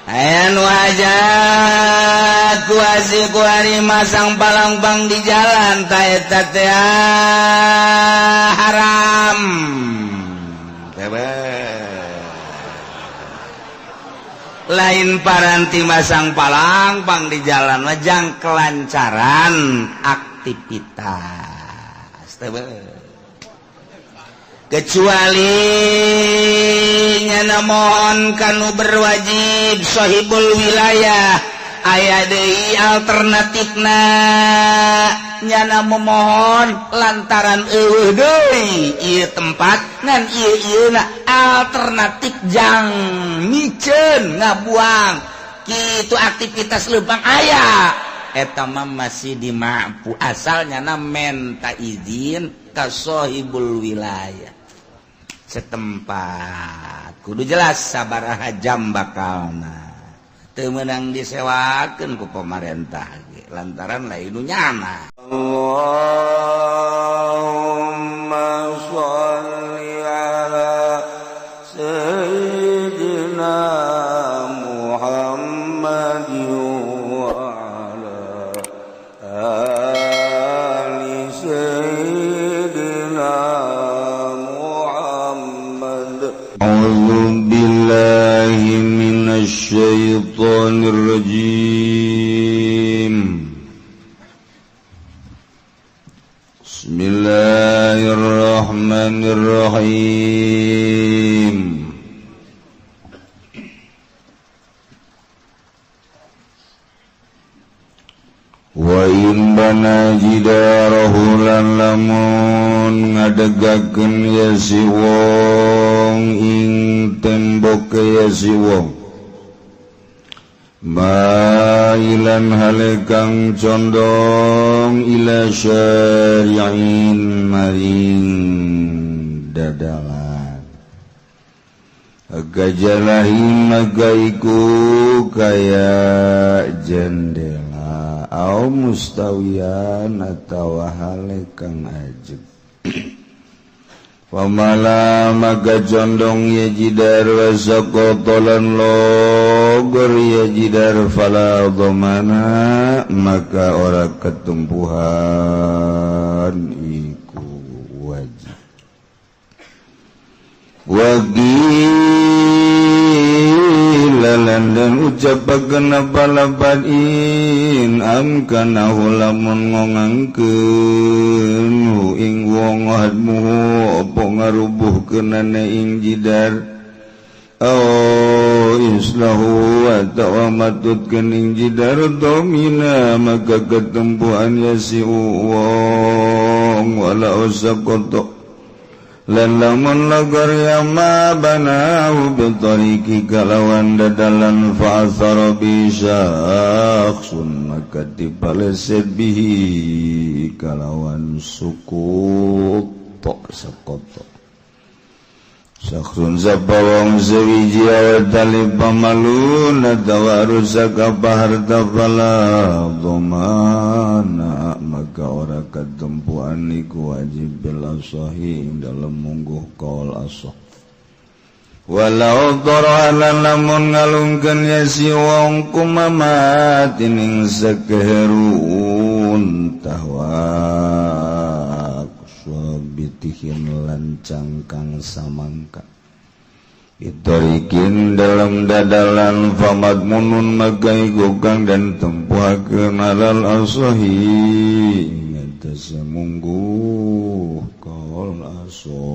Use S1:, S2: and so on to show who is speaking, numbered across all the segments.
S1: Aya nu hajat kuasi kuari masang palangpang di jalan ta eta teh haram. Lain paranti masang palangpang di jalan wajang kelancaran aktivitas. Kecuali nyana mohon kanu berwajib sahibul wilayah aya deui alternatifna nyana memohon lantaran eueuh deui ieu tempat ngan ieu ieuna alternatif jang miceun ngabuang kitu aktivitas leumpang aya eta mah masih dimampu asal nyana menta izin ka sahibul wilayah setempat. Kudu jelas sabaraha jam bakalna teu meunang disewakeun ku pamarentah ge lantaran lain nu nyana.
S2: Allahumma sholli ala sayyidina Muhammad wa ala ali sayyidina Muhammad.
S3: A'udzu billahi minasy syaithanir rajim. Bismillahirrahmanirrahim. Wa in bana jidarahu lan lamun ngadegakeun ya si wong ing tembok ya si wong mailan halekang condong ila syari'in maring dadalan gajalahi maga iku kaya jendela au mustawiyan atawa halekang ajeg. Pamala maga condong ya jidar wasakotolan logor ya jidar fala dhamana maka ora ketumpuhan iku wajib. Wagila lan dan ucapakeun apa lapan in amkanahu lamun ngongangkeun ing wong hadmuhu apa ngarubuhkeunana ing jidar au islahu wa tawamatutkeun ing jidar domina maka ketempuhan ya si wong wala usaqata lan lamun lagor ya ma banahu bitariki kalawan dadalan fa'athara bi syakhsun maka dipaleset bihi kalawan suku tok sekoto syakhsun sabawang sewiji awal talib pamalun atawa rusak apa harta fala dhamana maka ora ketempuan iku wajib bil asahi dalam mungguh kaul asah. Walau dharana lamun ngalungkeun ya si wong kumamatin ing sakeherun tahwa sabitihin lancang kang samangka itorikin dalam dadalan famad munun magai gokang dan tempuhakeun alal asahi ngatas mungguh kaul asah.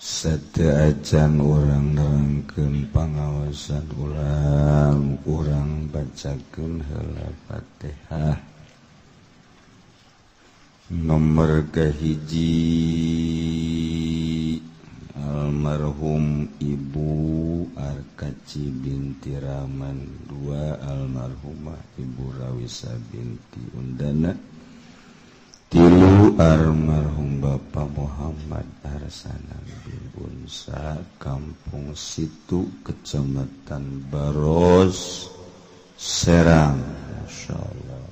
S3: Sateuacan urang nerangkeun pangaosan urang, urang bacakeun heula Fatihah. Nomor kahiji almarhum Ibu Arkaci binti Rahman, dua almarhumah Ibu Rawisa binti Undana, tilu almarhum Bapak Muhammad Arsana bin Unsa, Kampung Situ, Kecamatan Baros, Serang. Masya Allah.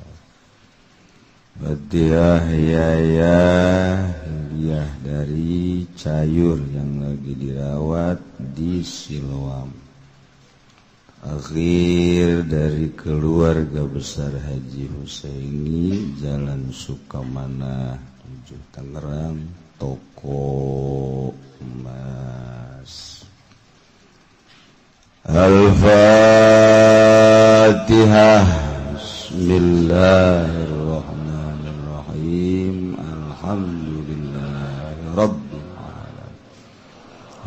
S3: Fatihah Yaya hadiah dari Cayur yang lagi dirawat di Siloam. Akhir dari keluarga besar Haji Husaini, Jalan Sukamana 7 Tangerang, toko emas. Al-Fatihah. Bismillahirrahmanirrahim. Alhamdulillahi rabbil alamin.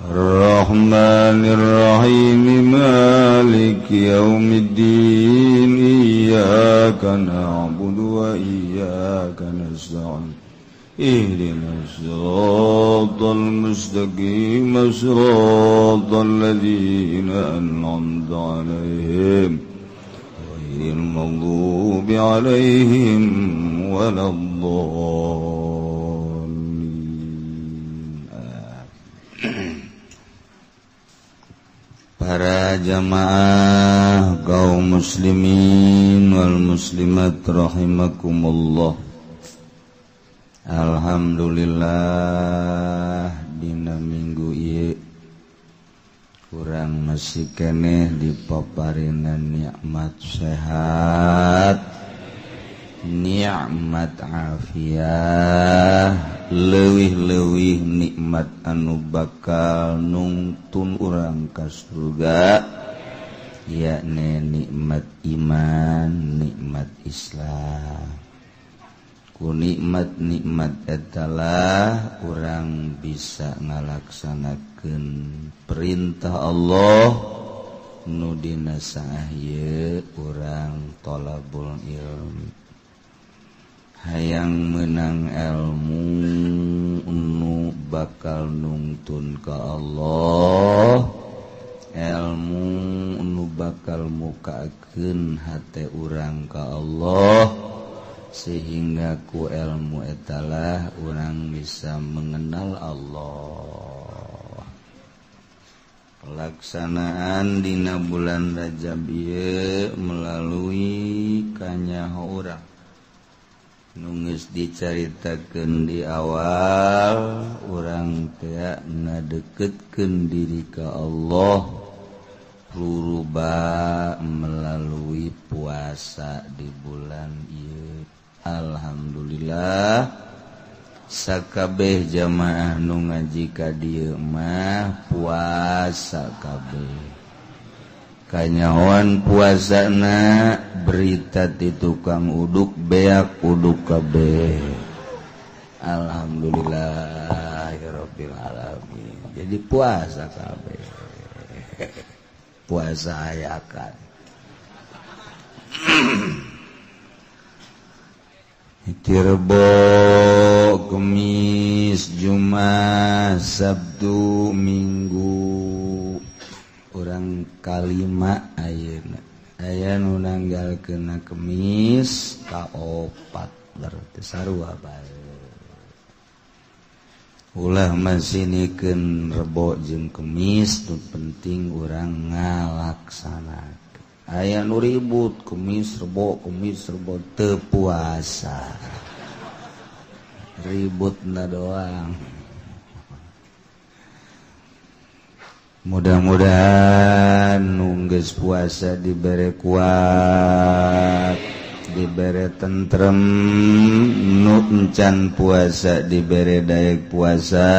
S3: Ar-Rahmanir-Rahim. Maliki yaumiddin. Iyyaka na'budu wa iyyaka nasta'in. Ihdinas siratal mustaqim, siratal ladzina an'amta 'alaihim ghairil maghdubi 'alaihim waladdallin. Para jamaah kaum muslimin wal muslimat rahimakumullah. Alhamdulillah dina minggu ieu kurang masih keneh dipaparinan nikmat sehat, nikmat afiah, leuwih-leuwih nikmat anu bakal nungtun urang ka surga, yakni nikmat iman, nikmat Islam. Ku nikmat-nikmat etalah urang bisa ngalaksanakeun perintah Allah nu dina saah ieu urang thalabul ilmi, hayang menang ilmu nu bakal nungtun ka Allah, ilmu nu bakal mukakeun hate urang ka Allah, sehingga ku ilmu etalah orang bisa mengenal Allah. Pelaksanaan dina bulan Rajab ieu melalui kanyaho urang nu geus dicaritakeun di awal, urang teh ngadeukeutkeun diri ka Allah ruruba melalui puasa di bulan ieu. Alhamdulillah sakabeh jamaah nu ngaji ka dieu mah puasa kabeh. Kanyahoan puasana berita ti tukang uduk beak uduk kabeh. Alhamdulillahirabbil alamin. Jadi puasa kabeh. Puasa ayakan. Rebo, Kemis, Jumat, Sabtu, Minggu urang kalima ayeuna. Aya nu nanggalkeunna Kemis ka opat berarti sarua bae. Ulah masinikeun Rebo jeung Kemis, nu penting urang ngalaksanakeun. Aya nu ribut Kemis Rebo teu puasa, ributna doang. Mudah-mudahan nu geus puasa dibere kuat, dibere tentrem, nu encan puasa dibere daek puasa,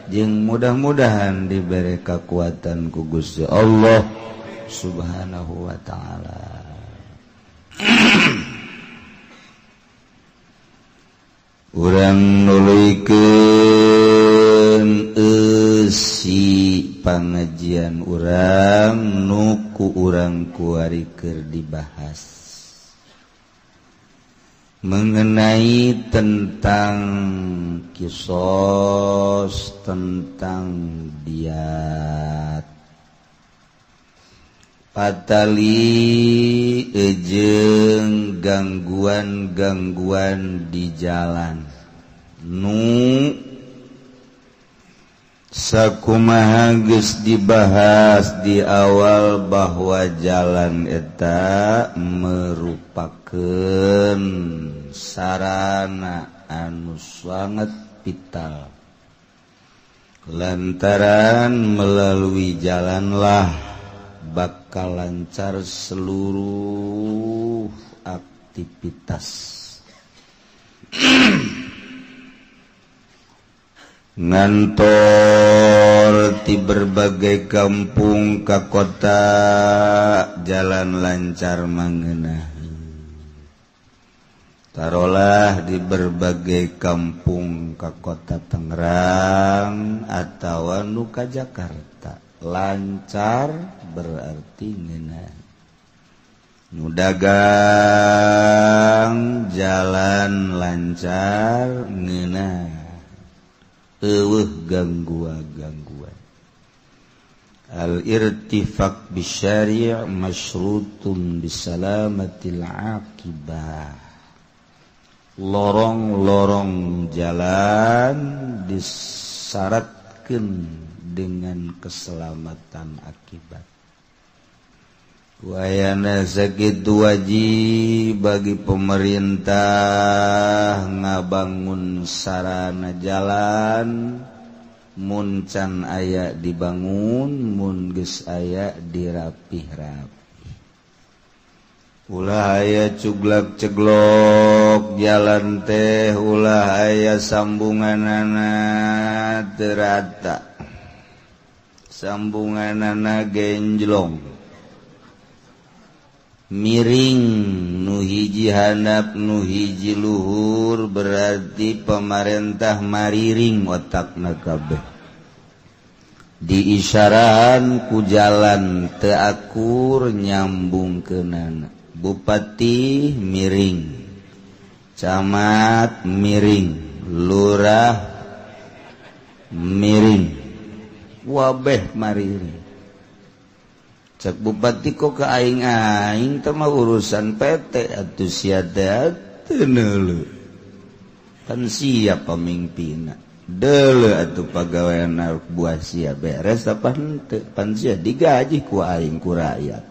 S3: jeung mudah-mudahan dibere kakuatan ku Gusti Allah Subhanahu wa ta'ala. Urang nuluykeun eusi pangajian urang nu ku urang kuari keur dibahas mengenai tentang kisos, tentang diat patali ejeng gangguan-gangguan di jalan nu Sakumaha geus dibahas di awal bahwa jalan eta merupakeun sarana anu sangat vital, lantaran melalui jalanlah bakal lancar seluruh aktivitas. Ngantor ti berbagai kampung ka kota jalan lancar mangenahi. Tarolah di berbagai kampung ka kota Tangerang atawa nu ka Jakarta lancar berarti ngeunah. Nu dagang jalan lancar ngeunah. Eueuh gangguan-gangguan. Al-irtifaq bisyari' masyrutun bisalamatil aqibah. Lorong-lorong jalan disyaratkeun dengan keselamatan akibat. Wayana sakitu wajib bagi pemerintah ngabangun sarana jalan, mun can aya dibangun, mun geus aya dirapih-rapih. Ulah aya cuglak ceglok jalan teh, ulah aya sambunganana teu rata, sambunganana genjlong, miring, nu hiji handap nu hiji luhur, berarti pemerintah mariring otakna kabeh. Diisyarahan ku jalan teu akur nyambungkeunana. Bupati miring, camat miring, lurah miring, wabeh mariring. Cek bupati kok ke aing-aing teh mah urusan PT atuh sia teh teu neuleuh. Kan siap pemimpinna. Deuleuh atuh pagawean buah sia beres apa henteu, pan sia digaji ku aing ku rakyat.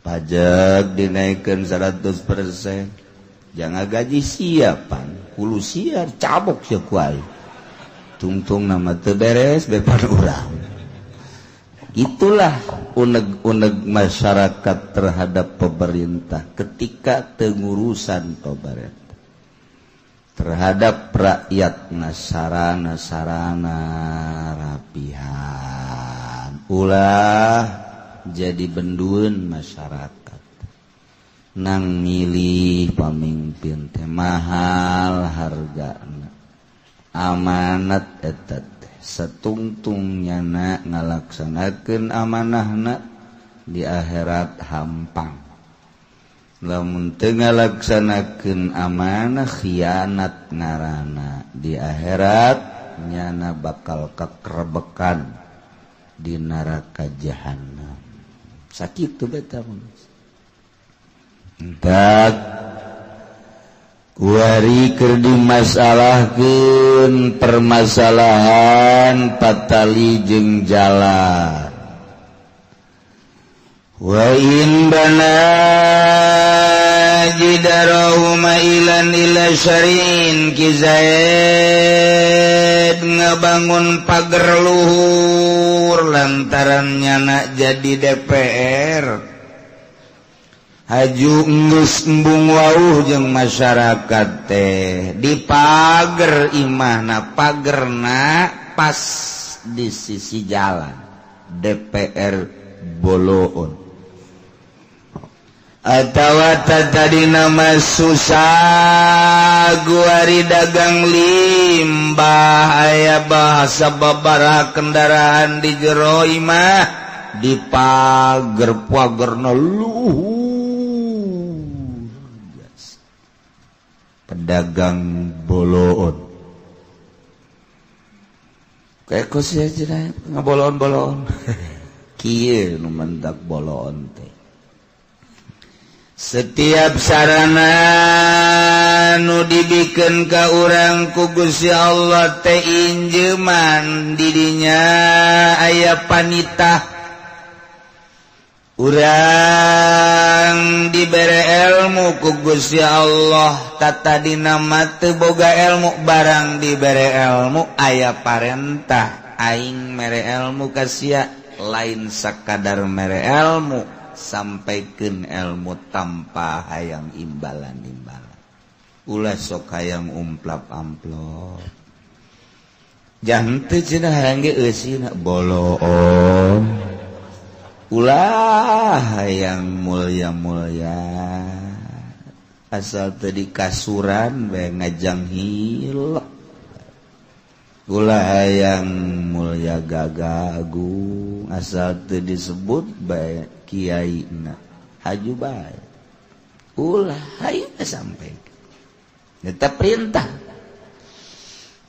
S3: Pajak dinaikkeun 100%. Jangan gaji siapan, hulu sia cabok sia ku aing. Tungtung nama teu beres bepan urang. Itulah uneg-uneg masyarakat terhadap pemerintah ketika tengurusan pemerintah terhadap rakyat sarana-sarana rapihan ulah jadi bendueun masyarakat nang milih pamimpin teh mahal hargana amanat eta teh setungtung nyana ngalaksanakeun amanahna di akhirat hampang. Lamun teu ngalaksanakeun amanah khianat ngaranna di akhirat nyana bakal kekrebekan di neraka jahanam. Sakitu beta mun. Entak kuari keur dimasalahkeun permasalahan patali jeung jalan. Wa in bana jidarahuma ilan ila syari'in Ki Zaid ngabangun pagar luhur lantaran nyana jadi DPR. Haju enggeus embung wauh jeung masyarakat teh di pager imahna, pagerna pas di sisi jalan DPR Boloon. Atawa tadina mah susah guari dagang limbah aya bahasa babaraha kendaraan di jero imah di pager pagerna luhur. Pedagang Boloon kayak kos ya ngabolon-bolon kieu nu mendak Boloon teh.
S1: Setiap sarana nu dibikeun ka urang ku Gusti Allah teh injeman didinya aya panitah. Urang dibere ilmu ku Gusti Allah, tata dina mah teu boga ilmu, barang dibere ilmu aya parentah aing mere ilmu ka sia, lain sakadar mere ilmu, sampaikan ilmu tanpa hayang imbalan-imbalan. Ulah sok hayang umplap amplop. Jangan teu cenah hayang ge eusina boloon. Ulah hayang mulia-mulia. Asal teu dikasuran bae ngajang hilek. Ulah hayang mulia gagah agung, asal teu disebut bae kiai na haju bae. Ulah hayu sampai tetap perintah.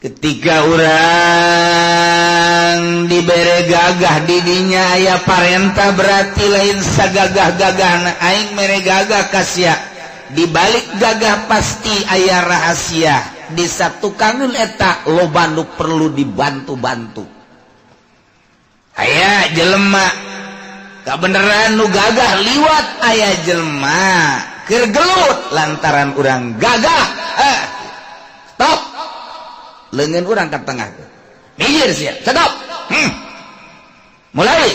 S1: Ketika orang dibere gagah didinya aya parentah, berarti lain sagagah-gagahna aing mere gagah ka sia. Di balik gagah pasti aya rahasia. Disatukangeun eta loba nu perlu dibantu-bantu. Aya jelema kabeneran nu gagah liwat, aya jelema keur gelut lantaran urang gagah. Stop, leungeun urang ka tengah, minggir sia, stop, mulai.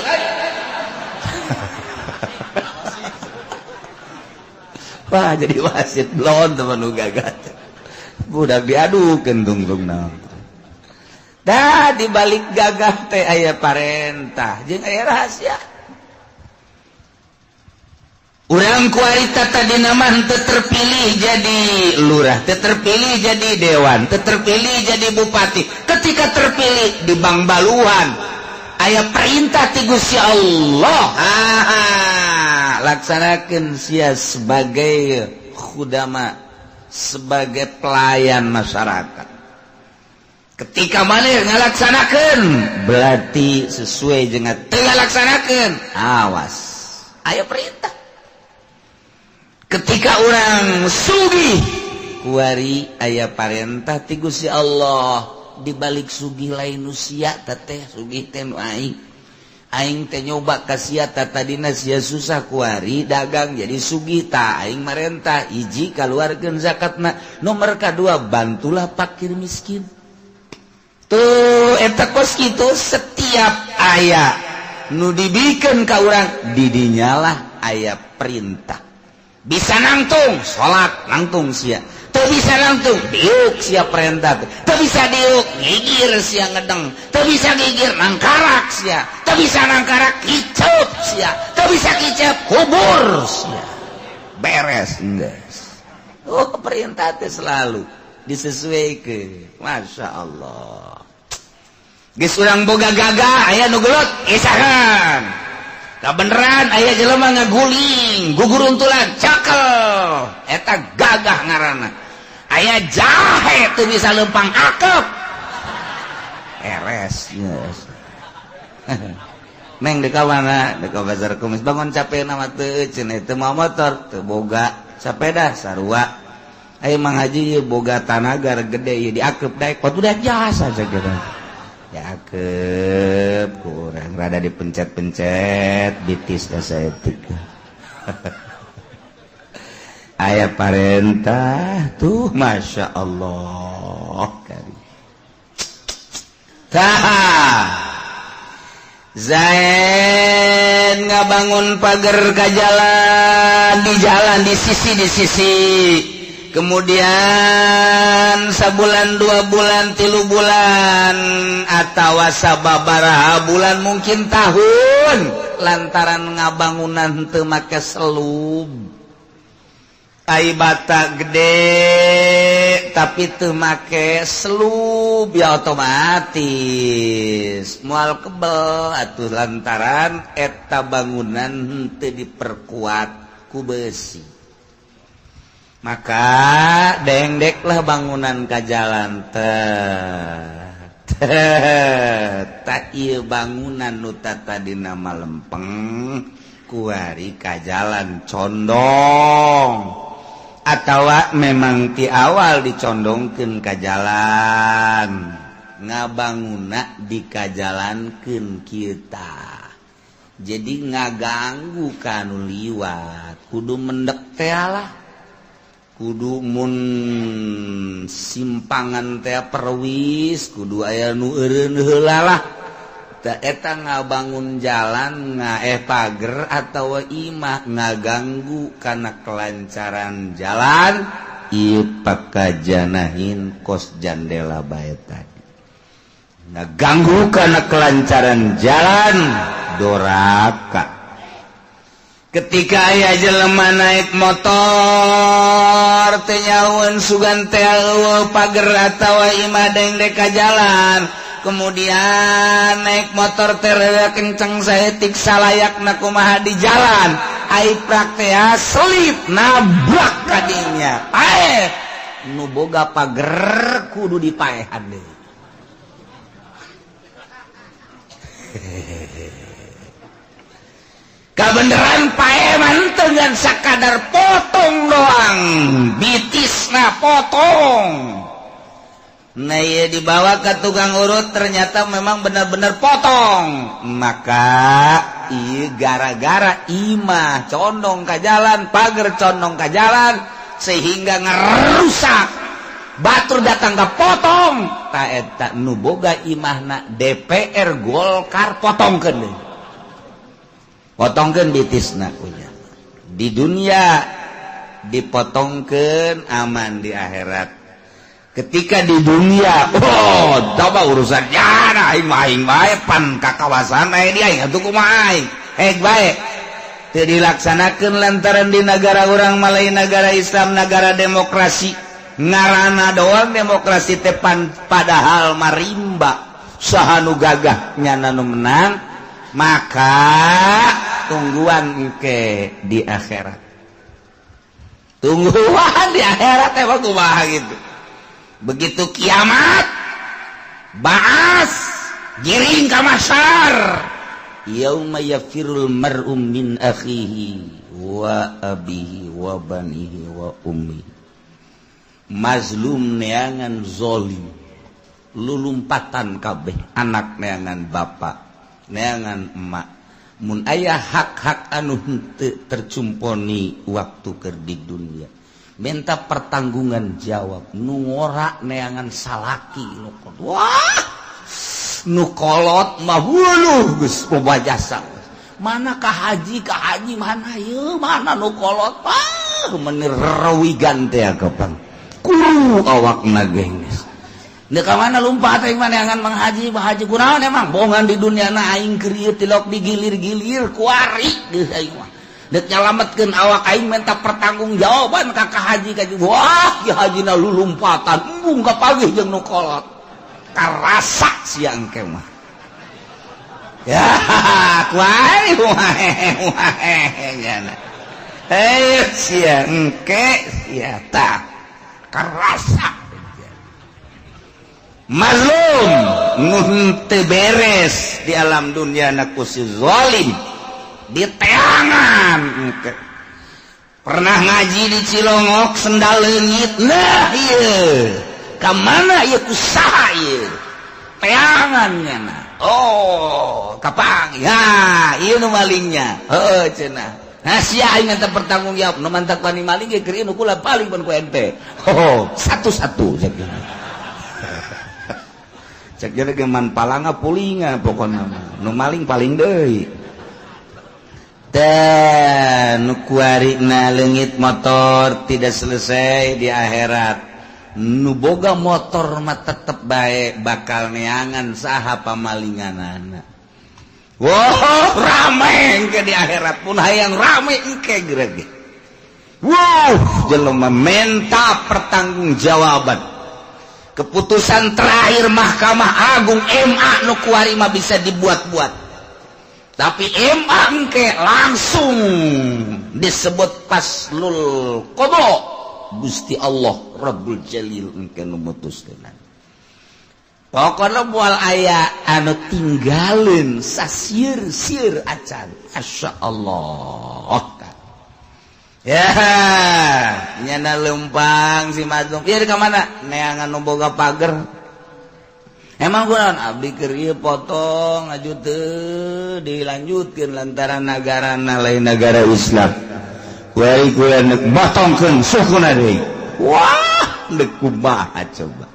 S1: Wah, jadi wasit blon teman nu gagah, budak diadukeun tungtung naon. Dah dibalik gagah teh aya parentah jeung aya rahasia. Urang kuarita tadi nama teu terpilih jadi lurah, teu terpilih jadi dewan, teu terpilih jadi bupati. Ketika terpilih di Bangbaluhan aya perintah ti Gusti Allah. Laksanakeun sia sebagai khudama, sebagai pelayan masyarakat. Ketika maneh ngalaksanakeun berarti sesuai dengan teu ngalaksanakeun, awas aya perintah. Ketika orang sugih kuari aya parentah ti Gusti Allah. Dibalik sugih lain usia teteh sugih teh nu aing, aing teh nyoba ka sia tadina sia susah kuari dagang jadi sugih, ta aing marentah hiji kaluarkeun zakatna, nomor kadua bantulah fakir miskin. Tuh eta kos kitu setiap aya nu dibikeun ka urang didinyalah aya perintah. Bisa nangtung salat nangtung sia, teu bisa nangtung diuk sia perintah, teu bisa diuk gigir sia ngedeng, teu bisa gigir nangkarak sia, teu bisa nangkarak kicep sia, teu bisa kicep kubur sia. Beres geus. Oh, perintah teh selalu disesuaikan. Masya Allah. Geus urang boga gagah aya nu gelut isahan. Kabeneran aya jelema ngaguling guguruntulan cakel, eta gagah ngaranna. Aya jahe teu bisa lempang akep, beres geus. Neng deka mana? Deka bazar kumis bangun capek nama teu cenah teu mawa motor teu boga sepeda sarua. Aya Mang Haji ieu boga tanaga gede ieu diakep daek udah jasa saja. Diakep kurang rada dipencet-pencet bitis asa etik. Aya parentah tuh Masya Allah. Tah Zain ngabangun pagar ka jalan, di jalan di sisi. Kemudian sabulan, 2 bulan, 3 bulan, atawa sababaraha bulan mungkin tahun, lantaran ngabangunan teu make selub. Ai bata gede tapi teu make selub ya otomatis moal kebel atuh lantaran eta bangunan teu diperkuat ku besi. Maka dengdeklah bangunan ka jalan teh. Tak ieu bangunan nu tadina lempeng Kuari ka jalan condong atawa memang ti awal dicondongkeun ka jalan ngabanguna dikajalankeun kita jadi ngaganggu kanu liwat kudu mendek teh lah kudu mun simpangan teh perwis kudu aya nu eureun heula lah tah eta ngabangun jalan pager atawa imah ngaganggu kana kelancaran jalan ieu pakajanahin kos jandela bae tadi ngaganggu kana kelancaran jalan doraka. Ketika aya jelema naik motor teu nyaun sugan teh eueuh pager atawa imah dengdek ka jalan, kemudian naik motor teh kenceng saeutik salayakna kumaha di jalan, ai praktea selip nabrak kadinya paeh nu boga pager kudu dipaehan deui. Kabeneran paeman dengan sakadar potong doang bitisna potong. Nah iya dibawa ke tukang urut ternyata memang benar-benar potong. Maka iya gara-gara imah condong ke jalan, pagar condong ke jalan sehingga ngerusak. Batur datang ke potong. Ta eta nu boga imahna DPR Golkar potongkeun deui. Potongkeun bitisna punya. Di dunia dipotongkeun aman di akhirat. Ketika di dunia, oh, coba urusan jana aing mah aing bae pan ka kawasan aya di aing atuh kumaha aing. Hek bae. Teu dilaksanakeun lantaran di negara urang mah lain negara Islam, negara demokrasi. Ngaranna doang demokrasi teh pan padahal marimba. Saha nu gagah nyana nu menang, maka tungguan engke di akhirat. Tungguan di akhirat emang kumaha gitu. Begitu kiamat baas giring ka masar yauma yafirul mar'u min akhihi wa abihi wa banihi wa ummihi. Mazlum neangan zolim lulumpatan kabeh anak neangan bapak neangan emak mun aya hak-hak anu henteu tercumponi waktu keur di dunia minta pertanggungan jawab nu ngora neangan salaki nu wah nu kolot mah huluh geus loba jasa mana ka haji mana ieu mana nu kolot ah meuni rewigan teh kapan kuru awakna geus Dek ka mana lumpat aing mah neangan Mang Haji kunaon emang bongan di dunia na aing keur ieu tilok digilir-gilir kuari geus aing mah. Dek nyalametkeun awak aing minta pertanggungjawaban ka ka haji ka wah ki hajina lulumpatan embung kapagih jeung nu kolot. Karasa sia engke mah. Ya kuari wae nyana. Eh sia engke sia tah karasa. Mazlum nu teu beres di alam dunia na ku si zalim di teangan. Pernah ngaji di Cilongok sendal leungit nah ieu ka mana ieu ku saha ieu teangan nya oh kapang ya ieu nu malingnya heueuh cenah nah sia aing teh pertanggung jawab nu mantak wani maling ge keur ieu nu kula paling pun ku ente oh satu-satu cek cek jadi geman palanga pulinga pokokna mah nu maling paling deui teh nu kuarina leungit motor tidak selesai di akhirat nu boga motor mah tetep bae bakal neangan saha pamalinganana. Wow rame engke di akhirat pun hayang rame engke gerege. Wow jelema menta pertanggungjawaban. Keputusan terakhir Mahkamah Agung MA nu kuari mah bisa dibuat-buat. Tapi MA engke langsung disebut paslul qada. Gusti Allah Rabbul Jalil engke nu mutuskeun. Pokoknya moal aya anu tinggalin sasir-sir acan. Masya Allah. Ya, nyana lempang si Mazlum. Ieu ka mana? Neangan nu boga pager. Emang kunaon abdi keur ieu potong aju teu dilanjutkeun lantaran nagarana lain nagara Islam. Kuari kula neuk botongkeun sukuna deui. Wah, deuk kumaha coba.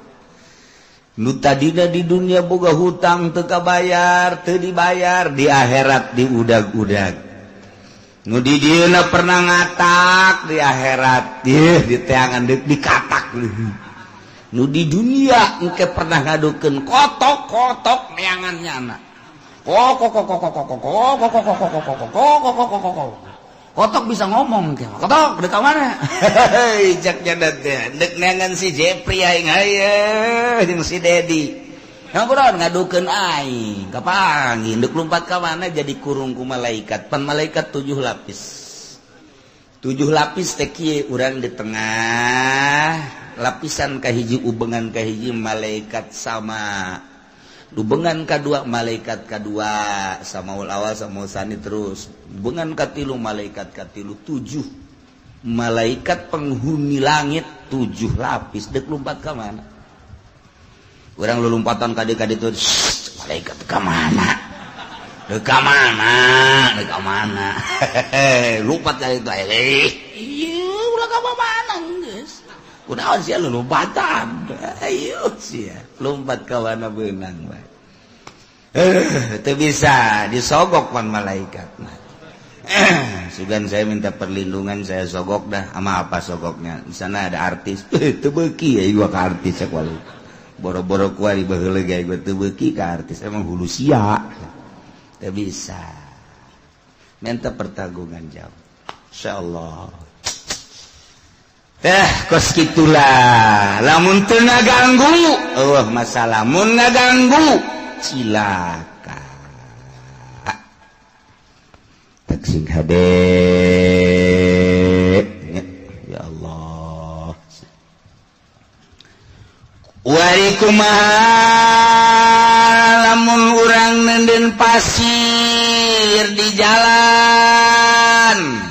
S1: Nu tadina di dunia boga hutang teu kabayar, teu dibayar, di akhirat diudag-udag. Nu di dieuna pernah ngatak di akhirat, ieu diteangan deuk dikatak. Nu di dunia engke pernah ngadukeun kotok-kotok neangan nyana. Kok kok kok kok kok kok kok kok kok kok kok kok kok kok. Kotok bisa ngomong ke. Kotok deuk ka mana? Hei, cek nya teh. Deuk neangan si Jepri aing haye jeung si Dedi. Yang kunaon ngadukeun aing, kapanggih deuk lumpat ka mana jadi kurung ku malaikat. Pan malaikat 7 lapis. 7 lapis teh kieu urang di tengah. Lapisan kahiji ubengan kahiji malaikat sama, ubengan kadua malaikat kadua, samaul awal samaul sani terus, ubengan katilu malaikat katilu, 7 malaikat penghuni langit 7 lapis. Dek lompat ka mana? Urang lulumpatan kade-kade itu, malaikat ka mana? Dek ka mana? Dek ka mana? Lompat kali itu, ieu ulah ka mana geus? Kunaon sia lompatan? Ayo sia, lompat ka mana beunang bae. Teu bisa disogok pan malaikat mah. Sugan saya minta perlindungan, saya sogok dah. Sama apa sogoknya? Di sana ada artis. Teu beuki ya gua ka artis cek wali. Boro-boro kuari baheula ge gua teu beuki ka artis, emang hulu sia. Teu bisa. Minta pertanggungan jawab. Insyaallah. Kos gitulah lamun teu ngaganggu eueuh masalah mun ngaganggu cilaka tak sing hade ya Allah wari kumaha lamun urang neundeun pasir di jalan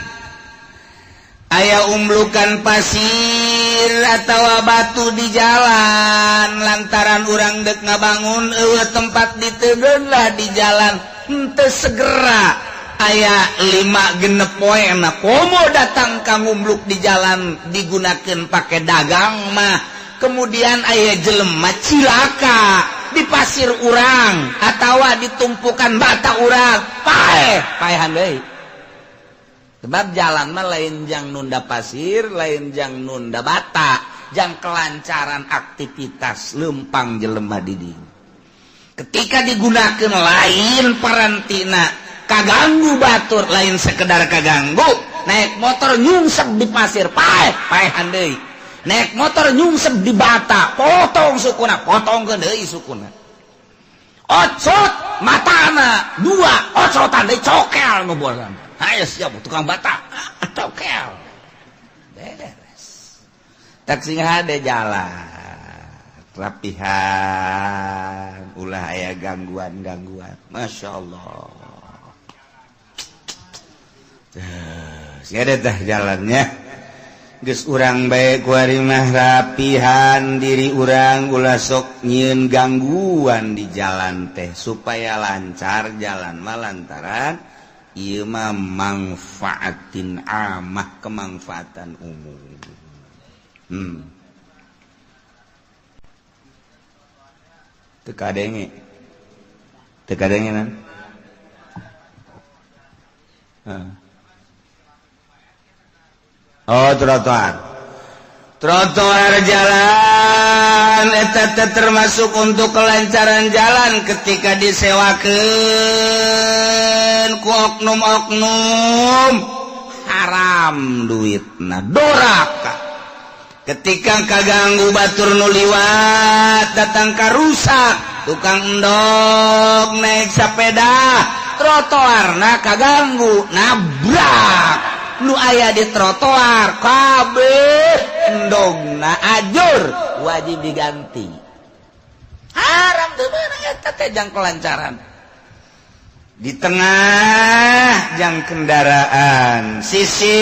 S1: aya umblukan pasir atau batu di jalan lantaran urang dek ngabangun eueuh tempat ditegeun lah di jalan henteu segera aya 5 genep poe na komo datang ka ngumbluk di jalan digunakeun pake dagang mah kemudian aya jelema cilaka di pasir urang atawa ditumpukan bata urang paeh paehan deui. Sebab jalan mah lain jang nunda pasir, lain jang nunda bata, jang kelancaran aktivitas lempang jelema di dieu. Ketika digunakan lain parantina, kaganggu batur, lain sekedar kaganggu, naik motor nyungsep di pasir, paeh, paehan deui. Naik motor nyungsep di bata, potong sukuna, potongkeun deui sukuna. Ocot matana 2, ocotan deui cokel nu bosan. Ayo siap tukang bata, tokel, beres. Tak sing hade jalan, rapihan, ulah aya gangguan-gangguan. Masya Allah. Sing hade tah jalannya. Geus urang bae kuari mah rapihan diri urang ulah sok nyieun gangguan di jalan teh supaya lancar jalan mah lantaran ieu mah mangfaatin amah kemanfaatan umum. Teu kadenge. Teu kadenge nan. Oh, trotoar. Trotoar jalan eta teh termasuk untuk kelancaran jalan ketika disewakeun ku oknum-oknum haram duitna doraka. Ketika kaganggu batur nu liwat datang ka rusak tukang endog naik sepeda trotoarna kaganggu nabrak nu aya di trotoar kabeh endogna ajur wajib diganti. Haram teu meunang eta teh jang kelancaran. Di tengah jang kendaraan, sisi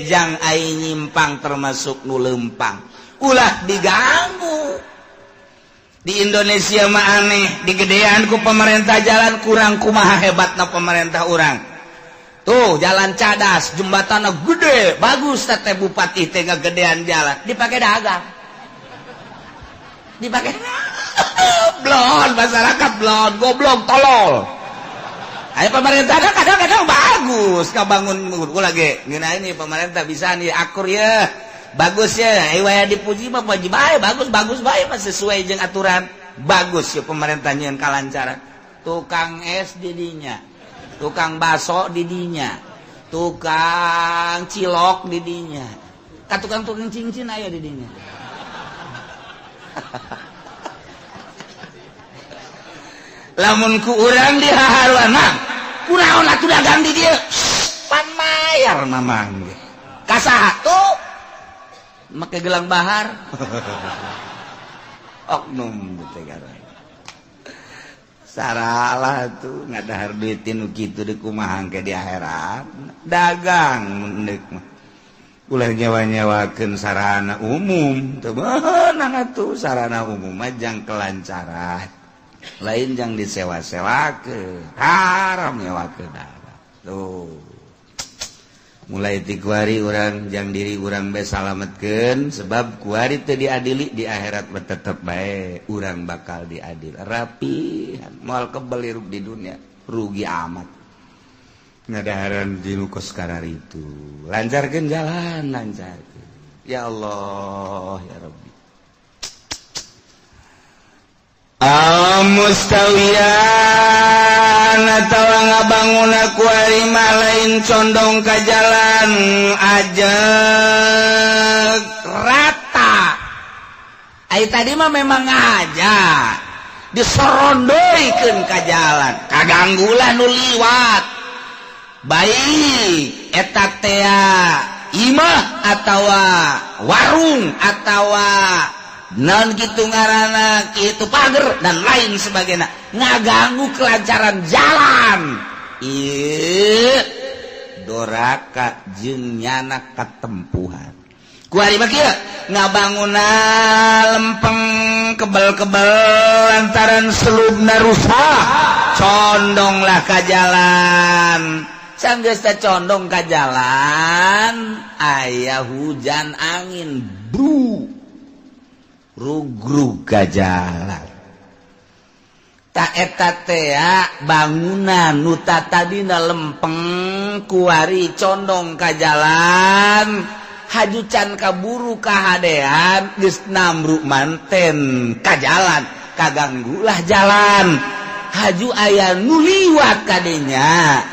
S1: jang ai nyimpang termasuk nu lempang. Ulah diganggu. Di Indonesia mah aneh, digedean ku pemerintah jalan kurang kumaha hebatna pemerintah urang. Tuh jalan cadas, jembatanna gede, bagus teh bupati teh ngagedean jalan, dipake dagang. Dipake blon masyarakat blon, goblok tolol. Ayo pemerintah kadang-kadang bagus kabangun gua lagi. Ngeuna ini pemerintah bisa nih akur ya. Bagus ya, ayo waya dipuji mah puji bae, bagus bae mah sesuai jeung aturan. Bagus ya pemerintah nyeun kalancaran. Tukang es didinya, tukang baso didinya, tukang cilok didinya, ka tukang-tukang cincin aya didinya. Lamun ku urang dihaharuan mah, kunaon atuh dagang di dieu? Pan mayar mamang ge. Ka saha tuh? Make gelang bahar. Oknum teh garang. Saralah tuh ngadahar duit nu kitu deui kumaha engke di akhirat. Dagang mendek mah. Ulah nyawa-nyawakeun sarana umum. Teu meunang atuh sarana umum mah jang kelancaran. Lain jang disewa-sewakeun. Haram nyewakeun. Tuh. Mulai ti kuari urang jang diri urang bae salametkeun sebab kuari teu diadili di akhirat mah tetep bae urang bakal diadil rapi moal kebel hirup di dunia rugi amat ngadaharan di nu kos kararitu lancarkeun jalan lancarkeun ya Allah ya Rabbi Al-mustawiyan atawa ngabangun kuari mah lain condong ka jalan ajeg rata. Ai tadi mah memang aja disorondoikeun ka jalan, kaganggulah nu liwat. Baik eta tea imah atawa warung atawa non gitu ngaranna kitu pager dan lain sebagainya ngaganggu kelancaran jalan. Ieu doraka jeung nyana katempuhan. Kuari mah kieu ngabangunna lempeng kebel-kebel lantaran selubna rusak condonglah ka jalan. Sanggeus teh condong ka jalan aya hujan angin bru rugrug ka jalan. Ta eta tea bangunan nu tadina lempeng kuari condong ka jalan haju can kaburu kahadean geus namruk manten ka jalan kaganggulah jalan haju aya nu liwat kadinya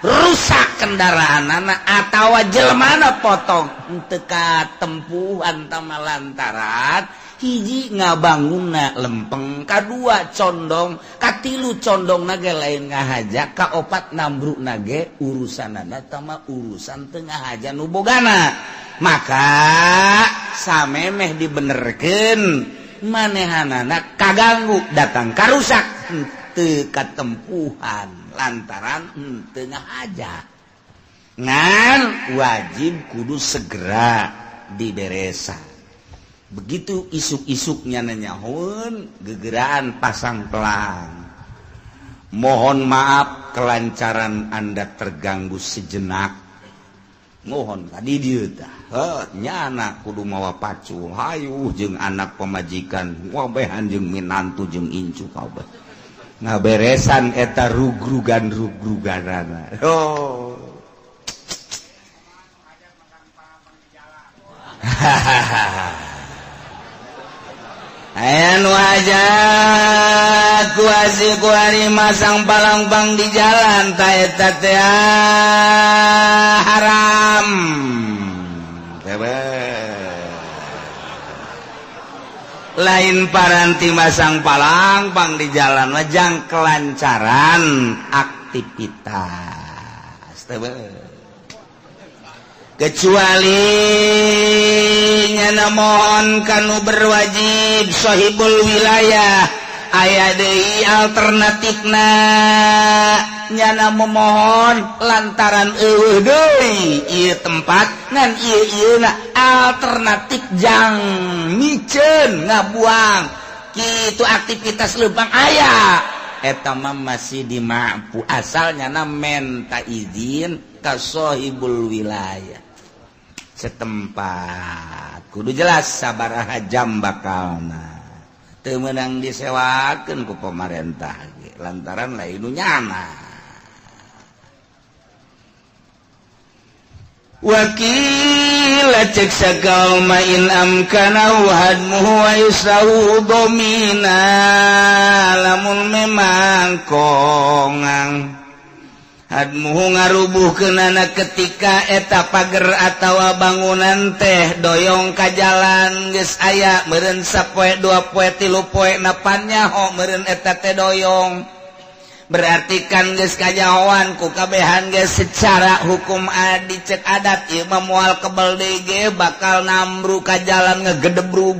S1: rusak kendaraanana atawa jelmana potong teu katempuhan tama lantaran hiji ngabangunna lempeng kadua condong katilu condong nage lain ngahaja kaopat nambruk nage urusanana tama urusan teu ngahaja nu bogana maka samemeh dibenerkeun manehanana kaganggu datang karusak teu katempuhan lantaran teu ngahaja ngan wajib kudu segera diberesan. Begitu isuk-isuknya nanyahun gegeraan pasang pelang. Mohon maaf kelancaran Anda terganggu sejenak. Mohon tadi dieu tah. Heuh nya anak kudu mawa pacul hayu jeung anak pamajikan wabehan jeung minantu jeung incu kabeh. Ngaberesan eta rugrugan-rugruganana. Oh. Hahaha. Ayan wajah kuasi kuari masang palangpang di jalan ta eta teh haram. Lain paranti masang palangpang di jalan wajang kelancaran aktivitas. Kecuali nyana mohon kanu berwajib sahibul wilayah aya deui alternatifna nyana memohon lantaran eueuh deui ieu tempat ngan ieu-ieuna alternatif jang miceun ngabuang kitu aktivitas leumpang aya eta mah masih dimampu asal nyana menta izin ka sahibul wilayah setempat kudu jelas sabaraha jam bakalna teu meunang disewakeun ku pamarentah ge lantaran lain nu nyana. Wakila cek sakauma in amkana hadmuhu wa yusau domina lamun memang kongang hadmuhu ngarubuhkeunana ketika eta pager atawa bangunan teh doyong ka jalan geus aya meureun sapoe dua poe tilu poe napan nyaho meureun eta teh doyong berarti kan geus kanyahoan ku kabehan geus secara hukum dicek adat ieu mah moal kebel deui ge bakal namru ka jalan ngegedebrug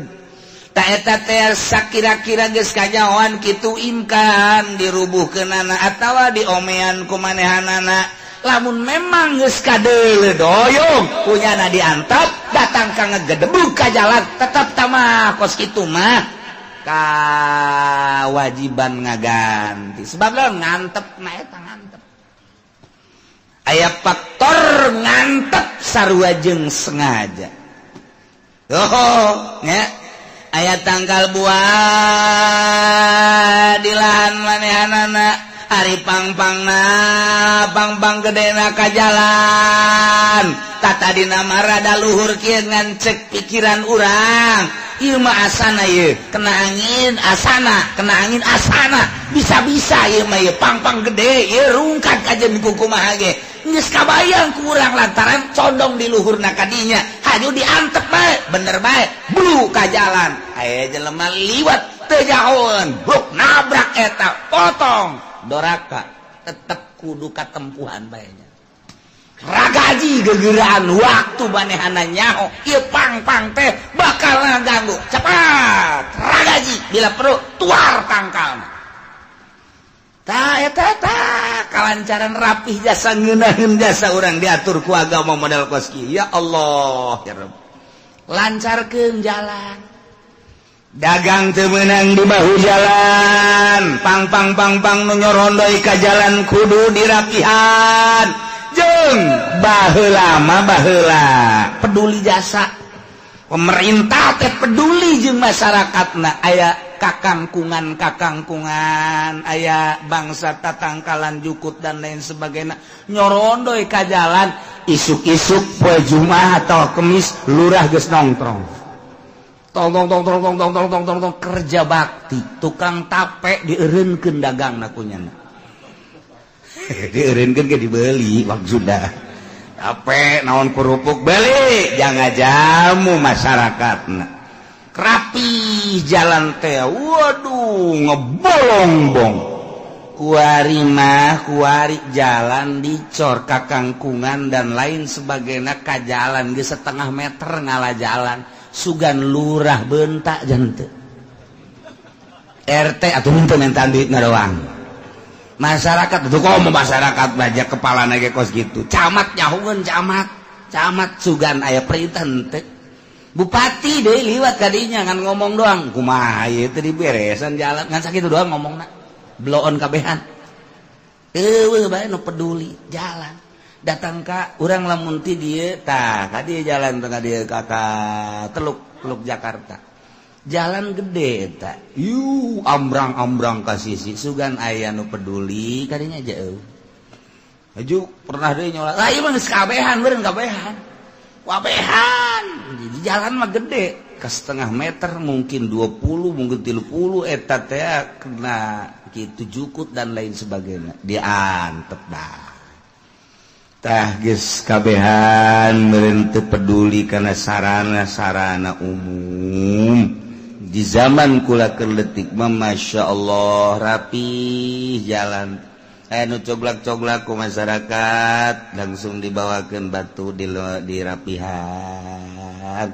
S1: ta eta teh sakira-kira geus kanyahoan kitu imkan dirubuhkeunana atawa diomean ku manehanana lamun memang geus kadeuleu doyong kunyana diantep datang ka ngegedebrug ka jalan tetep tamah kos kitu mah kewajiban ngaganti sebab lah ngantep na eta ngantep aya faktor ngantep sarua jeung sengaja oh nya aya tangkal buah di lahan manehanana ari pangpangna pangpang gedena ka jalan tata dina marada luhur kieu ngan cek pikiran urang ieu mah asana ieu kena angin asana kena angin asana bisa-bisa ieu mah ieu pangpang gede ieu rungkad kajen kumaha ge geus kabayang ku urang lantaran condong di luhurna ka dinya haju diantep bae bener bae blu ka jalan aya jelema liwat teu jahoeun bruk nabrak eta potong doraka tetep kudu katempuhan bae nya ragaji gegeraan waktu manehana nyaho ieu pang-pang teh bakal ngaganggu cepat ragaji bila perlu tuar tangkalna ta eta ta kalancaran rapih jasa ngeunaheun jasa urang diatur ku agama model kos kieu ya Allah ya Rabb lancarkeun jalan dagang teu meunang di bahu jalan pang-pang pang-pang nu nyorondoi ka jalan kudu dirapihan jeung baheula mah baheula peduli jasa pemerintah teh peduli jeung masyarakatna aya kakangkungan kakangkungan aya bangsa tatangkalan jukut dan lain sebagainya nyorondoi ka jalan isuk-isuk poe Jumat atau Kemis lurah geus nongkrong tong tong tong tong tong tong tong tong tong kerja bakti tukang tape dieureunkeun dagangna kunyana dieureunkeun ge dibeli maksudna tape naon kerupuk beli jangan jamu masyarakatna rapi jalan teh waduh ngebolong-bong kuari mah kuari jalan dicor kakangkungan dan lain sebagainya ka jalan ge setengah meter ngala jalan sugan lurah bentak jante RT atuh henteu mentaan duitna doang masyarakat itu kok mau masyarakat baca kepala nage kos gitu camat nyahueun camat camat sugan aya perintah henteu bupati deui liwat kadinya ngan ngomong doang kumaha ieu teh diberesan jalan ngan sakitu doang ngomongna bloon kabehan eueuh bae nu peduli jalan datang ka urang lamun ti dieu tah ka dieu jalan teh ka dieu ka Teluk Teluk Jakarta jalan gede eta yu ambrang-ambrang ka sisi sugan aya nu peduli kadinya jauh aju pernah deui nyolat lah ieu mah geus kabehan beureun kabehan wabehan di jalan mah gede ke setengah meter mungkin 20 mungkin 30 eta teh kena kitu jukut dan lain sebagainya diantep dah tah geus kabehan meureun teu peduli kana sarana-sarana umum di zaman kula keur leutik mah Masya Allah rapi jalan anu coglak-coglak ku masyarakat langsung dibawakeun batu di rapihan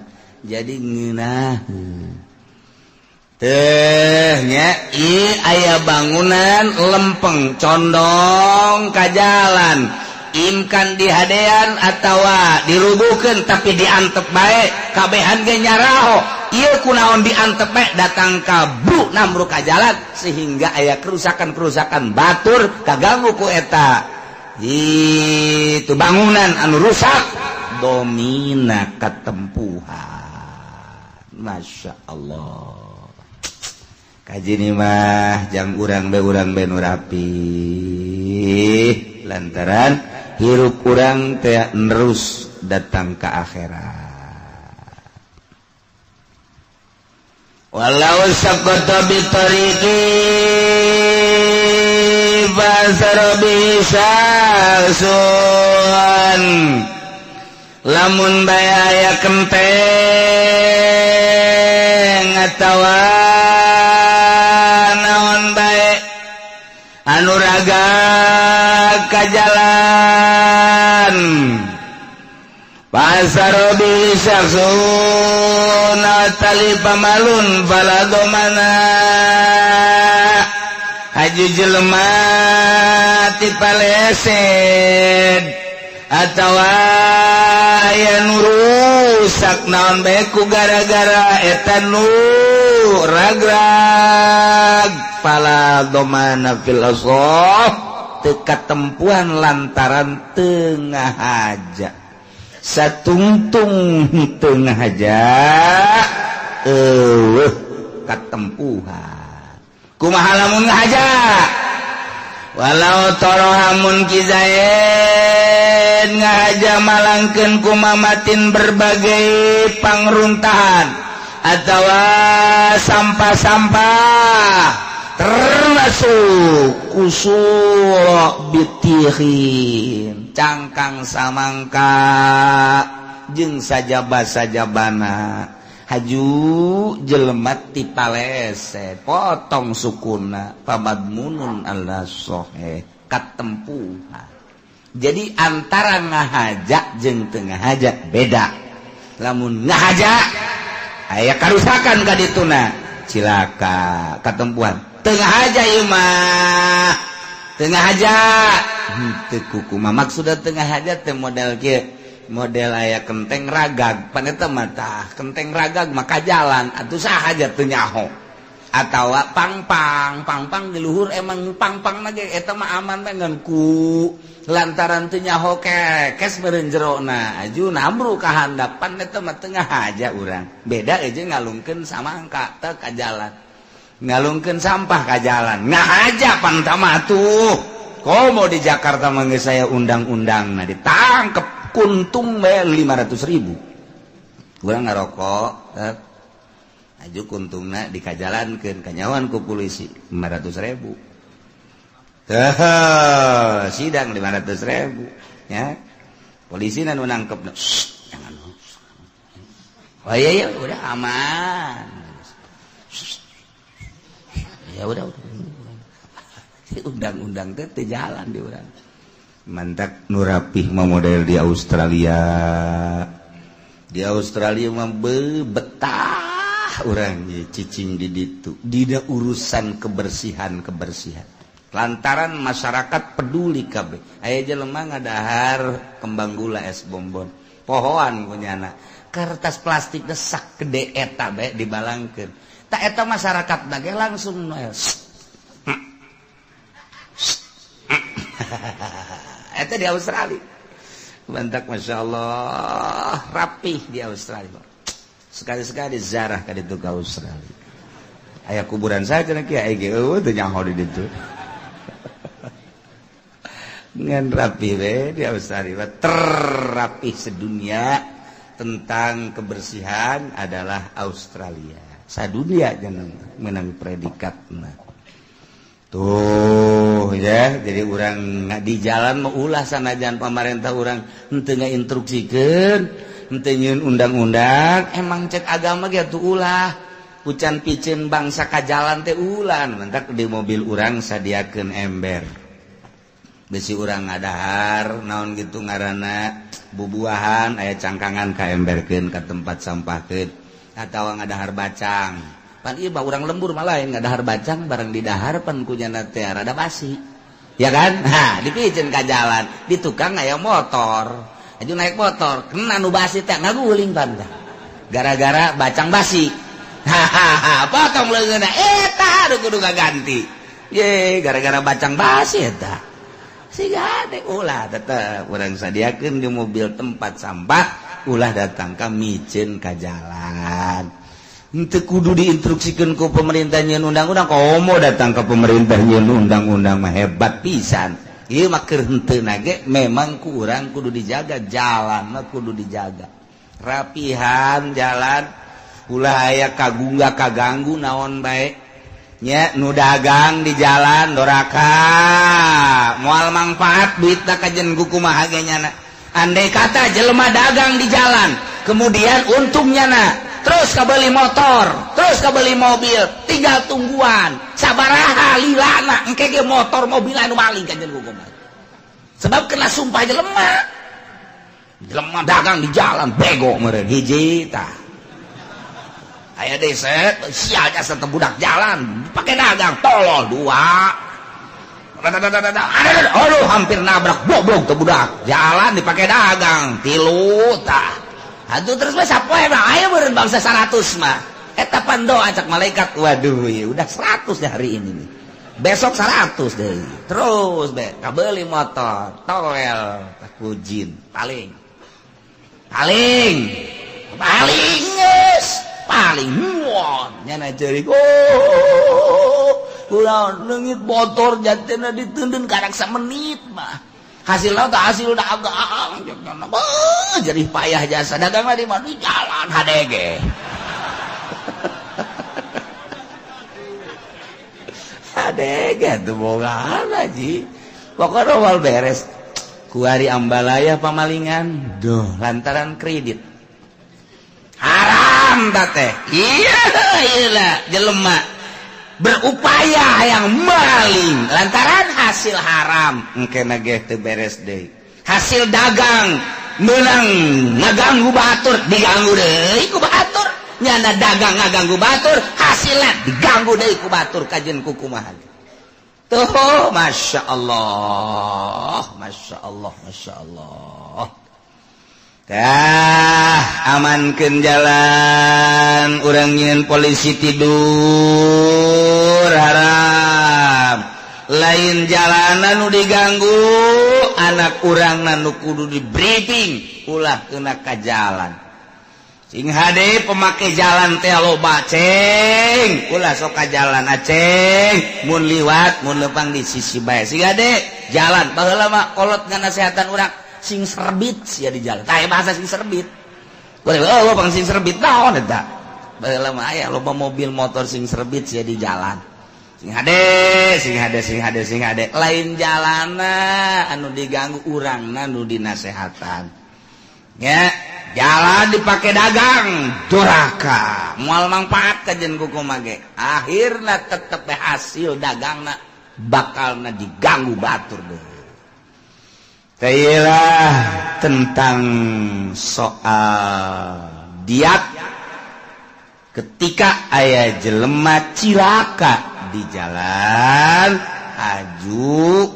S1: Jadi ngeunah teh nya ieu aya bangunan lempeng condong ka jalan imkan dihadean atawa dirubuhkeun tapi diantep bae kabehan ge nyaraho ieu kunaon diantep bae datang ka bru namru ka jalan sehingga aya kerusakan-kerusakan batur kaganggu ku eta itu bangunan anu rusak domina katempuhan. Masya Allah kaji mah jang urang be nu rapih lantaran hirup urang teh nerus datang ke akhirat. Walau saqata bi tariqi fasara bi syaksun lamun bae aya kenteng atawa naon bae anu raga ka jalan pasar bi syaksun tali pamalun faladomana haji jelema ti paleset atawa aya nu rusak naon bae ku gara-gara eta nu ragrag fala domana fil asah teu katempuhan lantaran teu ngahaja satungtung teu ngahaja eueuh katempuhan kumaha lamun ngahaja walau torohamun kizaid ngahaja malangkeun kumamatin berbagai pangruntahan atawa sampah-sampah termasuk kusuro bitihin cangkang samangka jeung sajaba-sajabana haju jelema ti palese potong sukuna pamadmunun alla sohe katempuhan. Jadi antara ngahaja jeung teu ngahaja beda. Lamun ngahaja aya karusakan ka dituna cilaka katempuhan. Teu ngahaja ieu mah teu ngahaja henteu kukumaha maksudna teu ngahaja teh model kieu model aya kenteng ragag paneta mah kenteng ragag maka jalan atuh saha aja teu nyaho atawa pangpang pangpang di luhur emang pangpang ge eta mah aman bae ngan ku lantaran teu nyaho kekes meureun jerona aju namru ka handapan eta mah teu ngahaja urang beda jeung ngalungkeun samangka teh ka jalan ngalungkeun sampah ka jalan ngahaja pan mah tuh komo di Jakarta mah geus saya undang-undang nah ditangkep kuntung bae 500.000 urang ngarokok aju kuntungna dikajalankeun kanyawan ku polisi 500.000 teh sidang 500.000 ya polisi nu nangkep jangan oh iya iya udah aman ya udah undang-undang teh teu jalan di urang. Mantak nu rapih mah model di Australia. Di Australia mah betah urang cicing di ditu. Dina urusan kebersihan-kebersihan. Lantaran masyarakat peduli kabeh. Aya jelema ngadahar kembang gula es bonbon. Pohoan kunyana. Kertas plastik sak gede eta bae dibalangkeun. Tak eta masyarakat ge langsung noel. Eta di Australia. Bantak Masya Allah rapih di Australia. Sekali-sekali zarah ka ditu ka Australia. Aya kuburan saja cenah kiai ge eueuh teu nyaho di ditu. Ngan rapih we di Australia terrapih sedunia tentang kebersihan adalah Australia. Sadunia jangan menang predikatna. Tuh ya, jadi urang di jalan mau ulah sanajan pamarentah urang henteu ngainstruksikeun, henteu nyieun undang-undang, emang cek agama ge atuh ulah. Pucan piceun bangsa ka jalan teh ulah, mentak di mobil urang sadiakeun ember. Besi urang ngadahar naon gitu ngaranna bubuahan aya cangkangan kaemberkeun ka tempat sampahkeun atawa ngadahar bacang. Pan ieu mah urang lembur mah lain ngadahar bacang bareng didahar pan kunyana teh rada basi. Ya kan? Nah, dipiceun ka jalan, di tukang aya motor. Aju naik motor, kena nu basi teh ngaguling pan tah. Gara-gara bacang basi. Hahaha, potong leungeunna eta aduh kudu ngaganti. Ye, gara-gara bacang basi eta. Siga deh ulah tetep urang sadiakeun di mobil tempat sampah ulah datang ka miceun ka jalan. Henteu kudu diinstruksikeun ku pemerintah nyeun undang-undang komo datang ka pemerintah nyeun undang-undang mah hebat pisan. Ieu mah keur henteu ge memang ku urang kudu dijaga jalan mah kudu dijaga. Rapihan jalan ulah aya kagungga kaganggu naon bae. Nya nu dagang di jalan doraka moal mangfaat duitna kajen ku kumaha ge nyana. Andai kata jelema dagang di jalan kemudian untungnya na terus kabeli motor terus kabeli mobil tinggal tungguan sabaraha lilana engke ge motor mobil anu maling kajen ku kumaha. Sebab kena sumpah jelema jelema dagang di jalan bego meureun hiji tah. Aya desa sialnya serta budak jalan pakai dagang tolol dua. Aduh hampir nabrak goblok tuh budak jalan dipakai dagang tilu tah. Aduh terus mah sapoe mah aya meureun bangsa 100 mah. Eta pan doa cak malaikat waduh ya udah 100 deh hari ini nih. Besok 100 deh. Terus be kabeli motor toel takujin paling. Paling paling geus paling muon nyana ceurik oh ulah leungit motor jatena diteundeun karak samenit mah hasilna teh hasil dagang jadi payah jasa dagang mah di mana di jalan HDG HDG tuh boga haji pokokna moal beres kuari ambalaya pamalingan duh lantaran kredit haram teh iya iya jelema berupaya yang maling lantaran hasil haram engkena ge teu beres deui hasil dagang meunang ngaganggu batur diganggu deui ku batur nyana dagang ngaganggu batur hasilna diganggu deui ku batur kajeun ku kumaha tuh Masya Allah Masya Allah Masya Allah. Tah amankeun jalan urang nyieun polisi tidur haram lain jalanan nu diganggu anak urang nu kudu di briefing ulah kena ka jalan sing hade pemake jalan teh loba ceng ulah sok ka jalan aceng mun liwat mun leumpang di sisi bae sing hade jalan baheula mah kolot nganasehatan urang sing serbit sia di jalan. Tah bahasa sing serbit. Boleh oh bang sing serbit naon eta? Baheula mah aya loba mobil motor sing serbit sia di jalan. Sing hade, sing hade, sing hade, sing hade. Lain jalana anu diganggu urangna nu dinasehatan. Nya, jalan dipake dagang doraka. Moal mangfaat kajen ku kumaha ge. Akhirna tetep hasil dagangna bakalna diganggu batur deui. Tailah tentang soal diat ketika aya jelema cilaka di jalan aju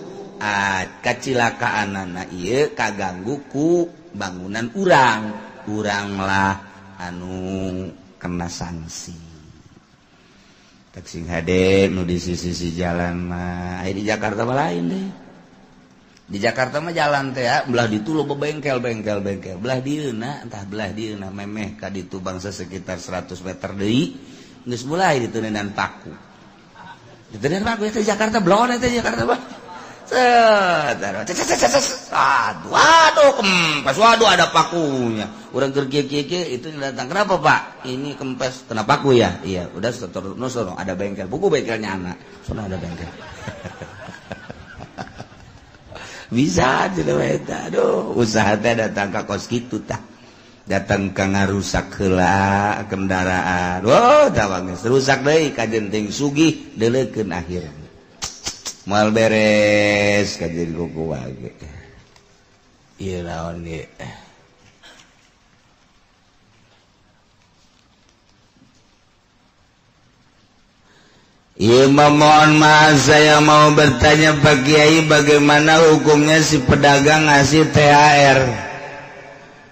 S1: kacilakaanana ieu kaganggu ku bangunan urang uranglah anu kena sanksi. Tak sing hade nu di sisi-sisi jalan mah aya di Jakarta mah lain deh. Di Jakarta mah jalan teh ya, belah ditu loba bengkel bengkel bengkel belah dieuna entah belah dieuna memeh ka ditu bangsa sekitar 100 meter deui geus mulai diteuneunan paku. Diteuneunan paku teh Jakarta blon teh Jakarta mah. Set aduh aduh kempes waduh ada pakunya. Urang keur kieu-kieu itu datang kenapa Pak? Ini kempes kena paku ya? Iya, udah terus sono ada bengkel. Buku bengkelnya anak. Sono ada bengkel. Bisa eta aduh usaha teh datang ka kos kitu tah datang ka ngarusak heula kendaraan oh tah geus rusak deui kajenting sugih deuleukeun akhirna. Moal beres ka jadi kuku wae. Ieu naon ieu? Iya, mohon maaf saya mau bertanya Pak Kiai, bagaimana hukumnya si pedagang ngasih THR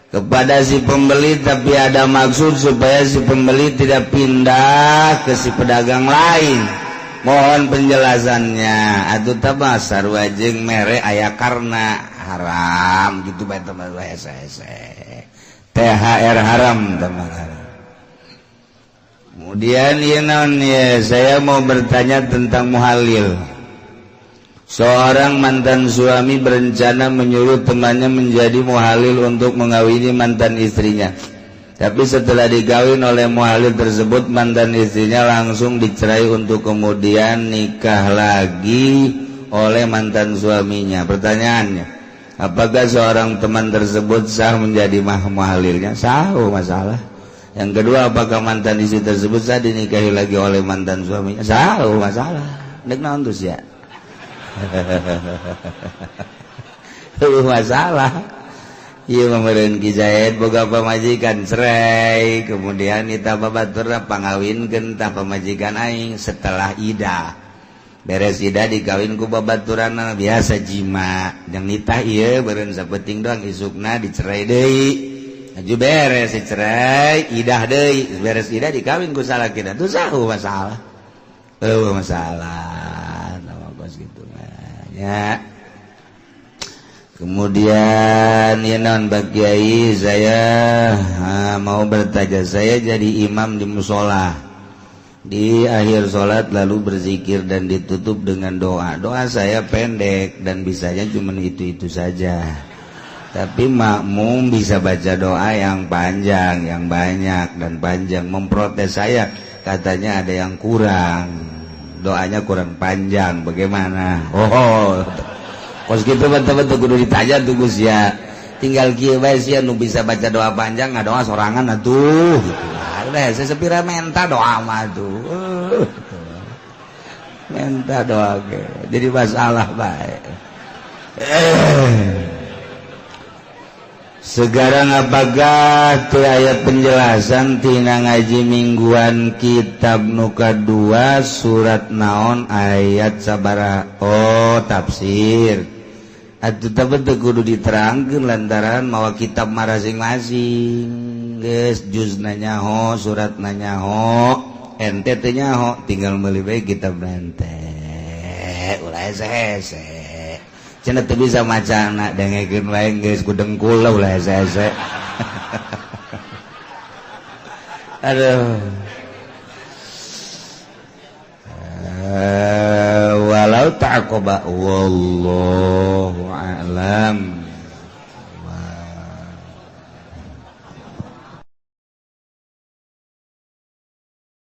S1: kepada si pembeli tapi ada maksud supaya si pembeli tidak pindah ke si pedagang lain. Mohon penjelasannya. Atuh tah sarua jeung mere aya karena haram gitu bae teman hese. THR haram teman haram. Kemudian ya non ya, saya mau bertanya tentang muhalil. Seorang mantan suami berencana menyuruh temannya menjadi muhalil untuk mengawini mantan istrinya. Tapi setelah dikawin oleh muhalil tersebut, mantan istrinya langsung dicerai untuk kemudian nikah lagi oleh mantan suaminya. Pertanyaannya, apakah seorang teman tersebut sah menjadi muhalilnya? Sah, oh masalah. Yang kedua, apakah mantan istri tersebut sah dinikahi lagi oleh mantan suaminya? Sah, oh masalah. Dek naon terus ya? Masalah. Ieu meureun Ki Zaid boga pamajikan cerai, kemudian nita babaturna pangawinkeun tah pamajikan aing setelah idah. Beres idah dikawin ku babaturanna biasa jima. Jeung nitah ieu beureun sapenting doang isukna dicerai deui. Aju beres cerai, idah deui, beres idah dikawin ku salakina. Tuh sahu masalah. Eueuh masalah. Nama kos kitu mah nya. Kemudian ya non Pak Kiai, saya mau bertanya, saya jadi imam di musola. Di akhir sholat lalu berzikir dan ditutup dengan doa. Doa saya pendek dan bisanya cuma itu-itu saja. Tapi makmum bisa baca doa yang panjang, yang banyak dan panjang. Memprotes saya, katanya ada yang kurang, doanya kurang panjang. Bagaimana? Oh, kos gitu betul-betul kudu ditanya tuh Gus ya. Tinggal kieu bae sia nu bisa baca doa panjang ngadoa sorangan atuh. Gitu. Udah saya sepira menta doa mah tuh. Menta doa ge. Jadi masalah bae. Sekarang apakah teu aya penjelasan tina ngaji mingguan kitab nuka 2 surat naon ayat sabaraha? Oh, tafsir. Atuh teh teu kudu diterangkeun lantaran mawa kitab masing-masing. Geus juzna nyaho, suratna nyaho, ente teu nyaho, tinggal meuli bae kitab ente. Ulah hese-hese. Cenah teu bisa macana dengekeun wae geus ku dengkul ulah hese-hese. Aduh. Walau ta'aqaba wallahu a'lam.